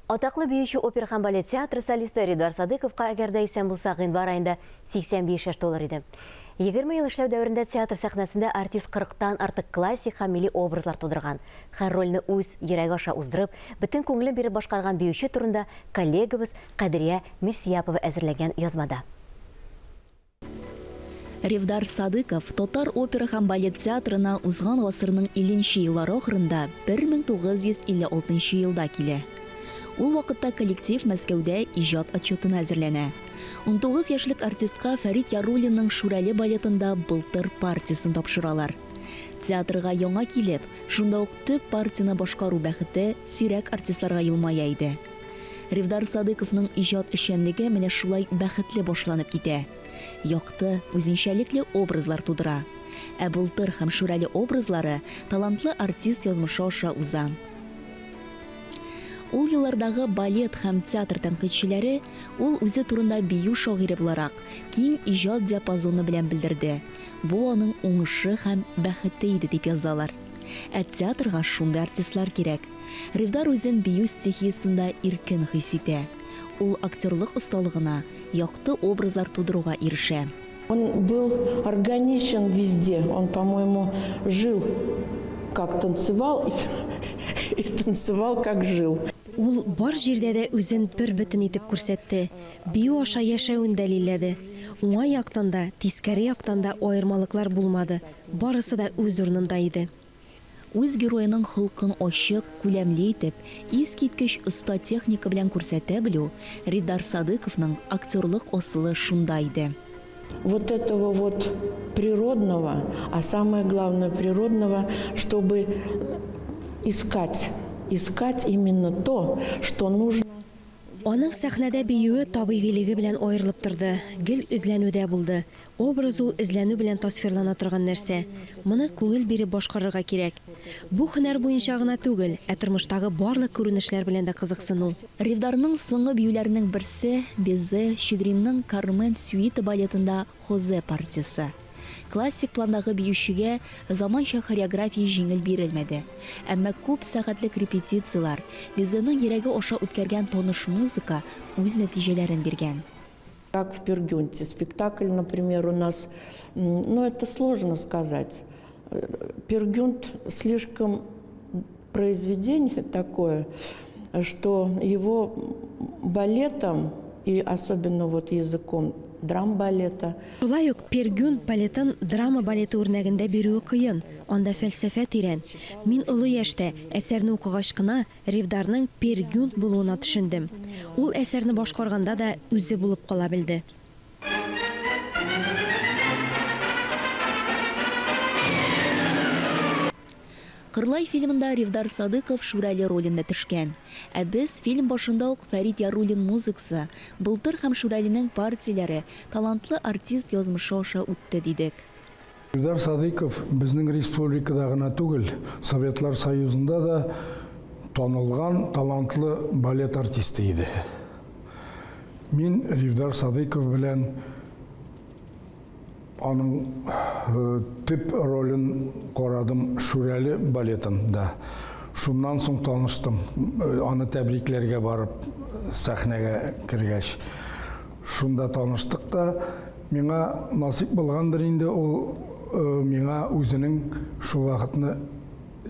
Атаклы биюче опера һәм балет театры солисты Ридвар Садыковка әгәр дә исән булса, гыйнвар аенда 85 яшь тулыр иде. 20 ел эшләү дәверендә театр сәхнәсендә артист кырыктан артык классик һәм милли образлар тудырган. Һәр рольне үз йөрәге аша уздырып, бөтен күңелен биреп башкарган биюче турында коллегабыз Кадрия Мирсияпова әзерләгән язмада. Ревдар Садыков Татар опера һәм балет театрына узган гасырның 50 нче еллары ахырында, 1956 нчы елда килә. Ул вакытта коллектив Мәскәүдә иҗат отчетына әзерләнә. 19 яшьлек артистка Фәрит Яруллинның Шүрәле балетында Былтыр партиясен тапшыралар. Театрга яңа килеп, шунда ук төп партияне башкару бәхете сирәк артистларга елмая иде. Ревдар Садыковның иҗат эшчәнлеге менә шулай бәхетле башланып китә. Якты, үзенчәлекле образлар тудыра. Ә Былтыр һәм Шүрәле образлары талантлы артист язмышы аша уза. Ул еллардагы балет һәм театр тәнкыйтьчеләре ул үзе турында бию шагыйре буларак, киң иҗат диапазоны белән белдерде, бу аның уңышы һәм бәхете иде дип язалар. Ә театрга шундый артистлар кирәк. Ревдар үзен бию стихиясендә иркен хис итә. Ул актерлык осталыгына, якты образлар тудыруга ирешә. Он был органичен везде, он, по-моему, жил, как танцевал, и танцевал, как жил. Ул бар җирдә дә үзен бербөтен итеп күрсәтте, бию аша яшәвен дәлилләде. Уңай яктан да, тискәре яктан да аермалыклар булмады, барысы да үз урынында иде. Үз героеның холкын ачык, күләмле итеп, искиткеч оста техника белән күрсәтә белү, Рифдар Садыковның актерлык асылы шунда иде. Вот этого вот природного, а самое главное природного, чтобы искать, искать именно то, что нужно. Аның сәхнәдә биюе табигыйлеге белән аерылып торды, гел эзләнүдә булды. Образ ул эзләнү белән тасвирлана торган нәрсә. Моны күңел биреп башкарырга кирәк. Бу һөнәр буенча гына түгел, ә тормыштагы барлык күренешләр белән дә кызыксыну. Ревдарның соңгы биюләренең берсе, Безе, Щедринның Кармен сюита балетында Хозе партиясе. Классик пландагы биючегә заманча хореография җиңел бирелмәде. Әмма күп сәгатьлек репетицияләр, Безеның йөрәге аша үткәргән таныш музыка үз нәтиҗәләрен биргән. Как в Пер Гюнте спектакль, например, у нас, ну, это сложно сказать. Пер Гюнт слишком произведение такое, что его балетом и особенно вот языком драм-балета. Шулай ук Пер Гюнт балетын драма балеты үрнәгендә бирүе кыен, анда фәлсәфә тирән. Мин олы яшьтә, әсәрне укыгач кына, Ревдарның Пер Гюнт булуына төшендем. Ул әсәрне башкарганда да үзе булып кала белде. Кырлай фильмында Ревдар Садыков Шүрәле ролендә төшкән. Ә без фильм башында ук Фәрит Яруллин музыкасы, Былтыр һәм Шүрәленең партияләре талантлы артист язмышы аша үтте, дидек. Ревдар Садыйков безнең республикада гына түгел, Советлар Союзында да танылган, талантлы балет артисты иде. Мин Ревдар Садыйков белән Аның төп ролен карадым Шүрәле балетында. Шуннан соң таныштым. Аны тәбрикләргә барып сәхнәгә кергәч. Шунда таныштык та, миңа насыйп булгандыр инде ул миңа үзенең шул вакытны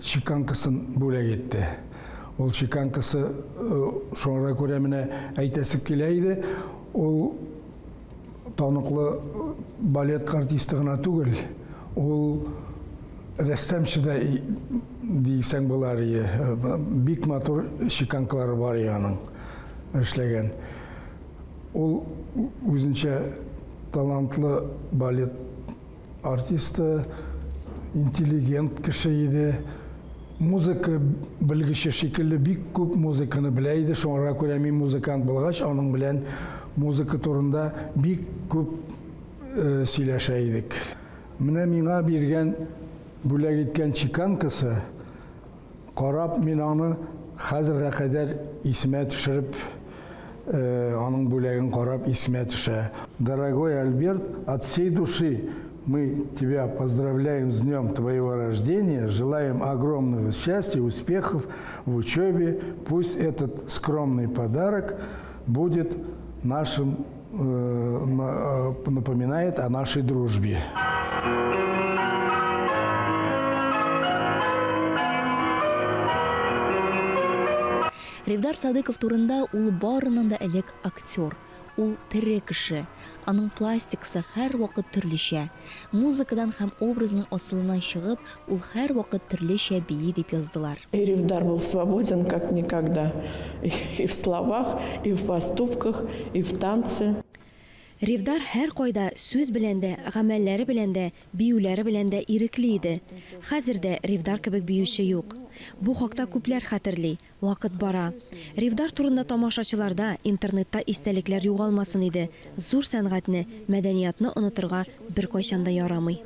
чеканкасын бүләк итте. Ул чеканкасы шуңа күрә менә әйтәсе килә иде. Ул таныклы балет артисты гына түгел, ул рәссамчы да дисәң булар ие. Бик матур чеканкалары бар ие аның эшләгән. Ул үзенчә талантлы балет Артисты, интеллигент кеше иде. Музыка белгече шикелле бик күп музыканы белә иде. Шуңарга күрә мин музыкант булгач, аның белән музыка турында бик күп э, сөйләшә идек. Менә миңа биргән, бүләк иткән чеканкасы, Карап, мин аны хәзергә кадәр исемә төшереп, аның бүләген карап исемә төшә. Дорогой Альберт, от всей души. Мы тебя поздравляем с днем твоего рождения, желаем огромного счастья, успехов в учебе. Пусть этот скромный подарок будет нашим, э, э, напоминает о нашей дружбе. Ревдар Садыков турында ул барыннан да элек актер. Ул тере кеше. Аның пластикасы һәрвакыт төрлечә. Музыкадан һәм образның асылыннан чыгып, ул һәрвакыт төрлечә бии дип яздылар. И Ревдар был свободен как никогда. И в словах, и в поступках, и в танце. Ревдар һәркайда сүз белән дә, гамәлләре белән дә, биюләре белән дә ирекле иде. Хәзер дә Ревдар кебек биюче юк. Бу хакта күпләр хәтерли. Вакыт бара. Ревдар турында тамашачыларда, интернетта истәлекләр югалмасын иде. Зур сәнгатьне, мәдәниятны онытырга беркайчан да ярамый.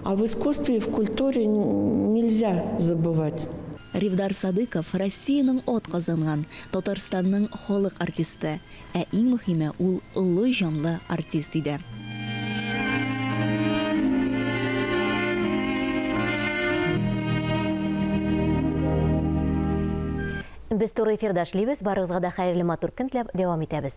А в искусстве и в культуре нельзя забывать. Ревдар Садыков Россиянең атказанган, Татарстанның халык артисты. Ә иң мөһиме, ул олы җанлы артист иде. Без туры эфирда эшлибез. Барыгызга да хәерле матур көн теләп дәвам итәбез.